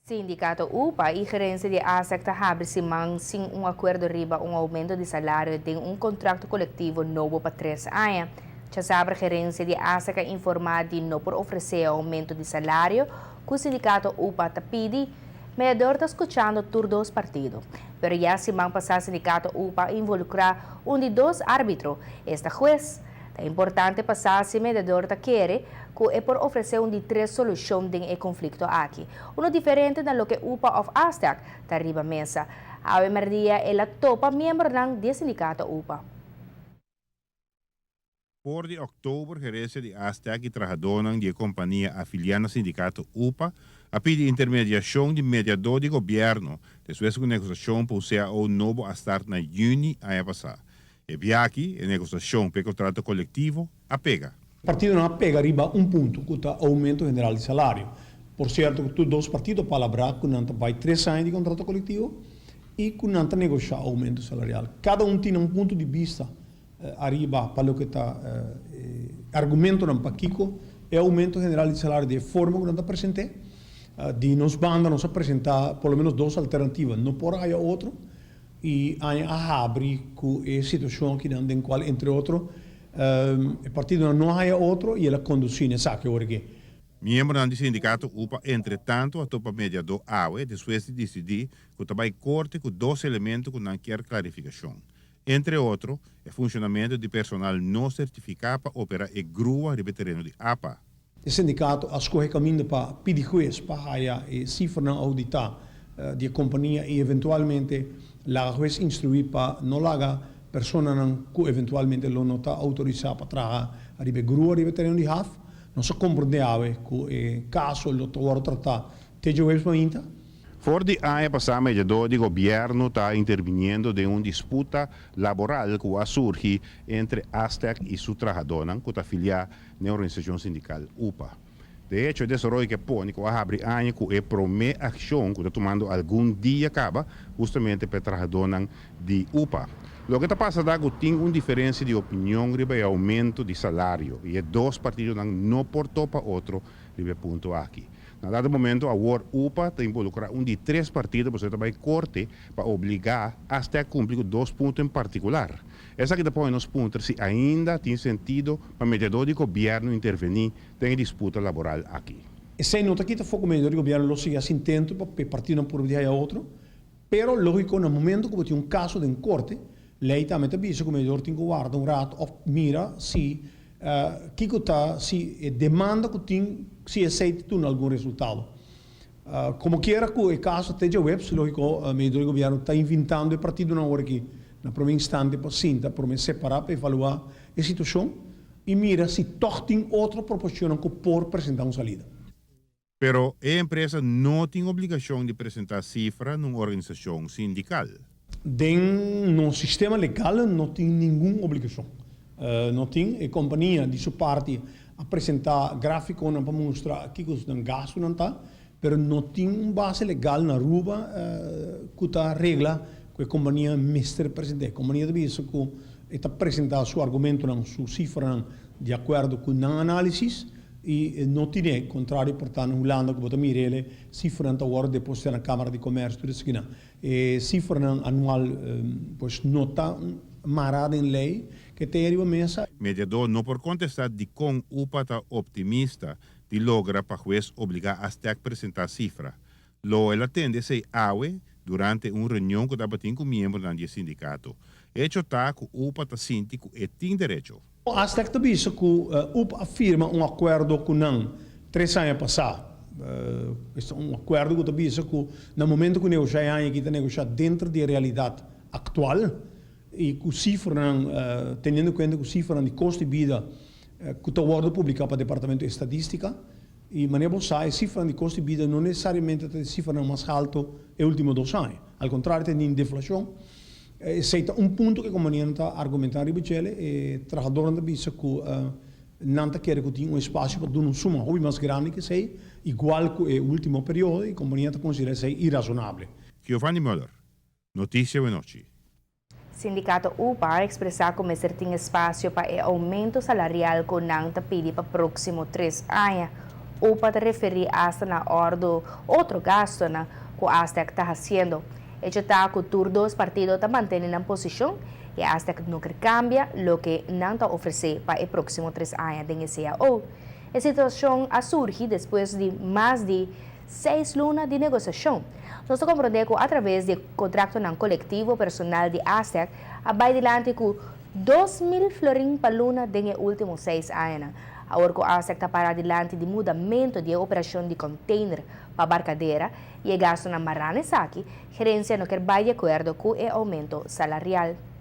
Sindicato UPA y gerencia di ASTEC ta habri siman sin un acuerdo riba un aumento di salario den un contrato colectivo nobo pa 3 aña. Djasabra gerencia di ASTEC a informa di no por ofrece aumento di salario cu sindicato UPA ta pidi. Mediador ta scuchando tur dos partido. Pero ya siman pasa sindicato UPA a involucra un di dos arbitro, esta hues. Ta importante pa sa si mediador ta kere cu e por ofrece un di tres solucion den e conflicto aki. Uno diferente na loke UPA of ASTEC ta riba mesa. Awe merdia el a topa miembronan di sindicato UPA. For di october, gerencia di ASTEC y trahadornan di compania afilia na sindicato UPA a pidi intermediacion di mediador di gobierno despues cu negociacion pa CAO nobo a start na juni aña pasa. E biaha aki, e negociacion pa contrato colectivo a pega. Partidonan a pega riba un punto, cu ta aumento general di salario. Por cierto, cu dos partido a palabra cu nan ta bay 3 aña di contrato colectivo y cu nan ta negocia aumento salarial. Cada un tin un punto di bista ariba pa loke ta argumentonan pakico e aumento general di salario di forma cu nan ta presenta. Di nos banda nos a presenta por lo menos dos alternativa, no por haya otro y a habri cu e situacion aki den cual, entre otro, e partido no haya otro y el a conduci esaki awor aki. Miembronan di sindicato UPA, entre tanto, a topa mediador awe, despues di dicidi cu ta bay corte cu dos elemento cu nan kier clarificacion. Entre otro, e funcionamento di personal no certifica pa opera e grua riba tereno di APA. E sindicato a scoge caminda pa pidi hues pa haya e cifranan audita di compania y eventualmente laga hues instrui pa no laga personanan cu eventualmente lo no ta autorisa pa traha riba grua riba tereno di haf. Nos a comprende awe cu e caso lo ta wordo trata te djaweps mainta. For di aña pasa mediador di gobierno ta interviniendo den un disputa laboral cu a surgi entre ASTEC y su trahadornan cu ta afilia na organisacion sindical UPA. De hecho, e desaroyo cu pone cu a habri aña cu e prome accion cu ta tumando algun dia caba justamente pa trahadornan di UPA. Loke ta pasa ta cu tin un diferencia di opinion riba e aumento di salario y e dos partidonan no por topa otro riba e punto aki. Na dado momento, awor UPA ta involucra un di tres partido pa bay corte pa obliga ASTEC cumpli cu dos punto en particular. Esaki ta pone nos puntra si ainda tin sentido pa mediador di gobierno interveni den disputa laboral aki. Esey no ta kita afo cu mediador di gobierno lo sigui intento pa partido por di otro, pero logico, na momento cu tin un caso den corte, ley tambe ta bisa cu mediador tin cu warda un rato of mira si kico ta si e demanda cu tin, si esey tin algun resultado. Como quiera cu e caso te djaweps, logico, mediador di gobierno ta invitando e partidonan awor aki na prome instante pa sinta, prome separa pa evalua e situacion y mira si toch tin otro proposicion cu por presenta un salida. Pero e empresa no tin obligacion di presenta cifra na un organisacion sindical. Den nos sistema legal no tin ningun obligacion. No tin. E compania di su parti a presenta grafico pa mustra kico nan gastonan ta, pero no tin un base legal na Aruba cu ta regla cu e compania mester presenta. E compania ta bisa cu e ta presenta su argumento, su cifra di acuerdo cu nan analisis y no tin, contrario por ta na Hulanda cu bo ta mira e cifra ta wordo deposita na Camara di Comercio, tur esaki. E cifra anual pues no ta mara den ley cu tin riba mesa. Mediador no por contesta di con UPA ta optimista di logra pa hues obliga ASTEC presenta cifra. Lo el a tende esey awe durante un reunion cu tabatin cu miembronan di sindicato. Hecho ta cu UPA ta sinti cu e tin derecho. ASTEC ta bisa cu UPA a firma un acuerdo cu nan 3 aña pasa. Un acuerdo cu ta bisa cu na momento cu negocia aña aki ta negocia den di realidad actual y cu cifranan, teniendo en cuenta cu cifranan di costo di bida cu ta wordo publica pa Departamento di Estadistica y manera bo sa, cifranan di costo di bida no necesariamente ta cifranan mas halto e ultimo 2 aña. Al contrario, tin deflacion. Esey ta un punto cu e compania ta argumenta riba dje. E trahadornan ta bisa cu nan ta kere cu tin un espacio pa duna un suma hopi mas grandi cu esey, igual cu e ultimo periodo, y e compania ta considera esey irrazonabel. Giovanni Müller, Noticia Nochi. Sindicato UPA a expresa cu mester tin espacio pa e aumento salarial cu nan ta pidi pa proximo 3 aña. UPA ta referí asta na òrdu otro gastunan ku ASTEC ta hasiendo. Echo ta ku tur dos partido ta mantené nan posishon i ASTEC no ke kambia loke nan ta ofresé pa e próksimo 3 aña den e CAO. E situashon a surgi despues di mas di 6 luna di negosiashon. Nos ta komprondé ku atraves di kontraktonan kolektivo personal di ASTEC a bai dilanti ku 2000 florin pa luna den e último 6 añanan. Awor ku ASTEC ta para dilanti di mudamentu di operashon di container pa Barcadera i e gastunan mará na esaki, gerensia no ke bai di akuerdo ku e oumento salarial.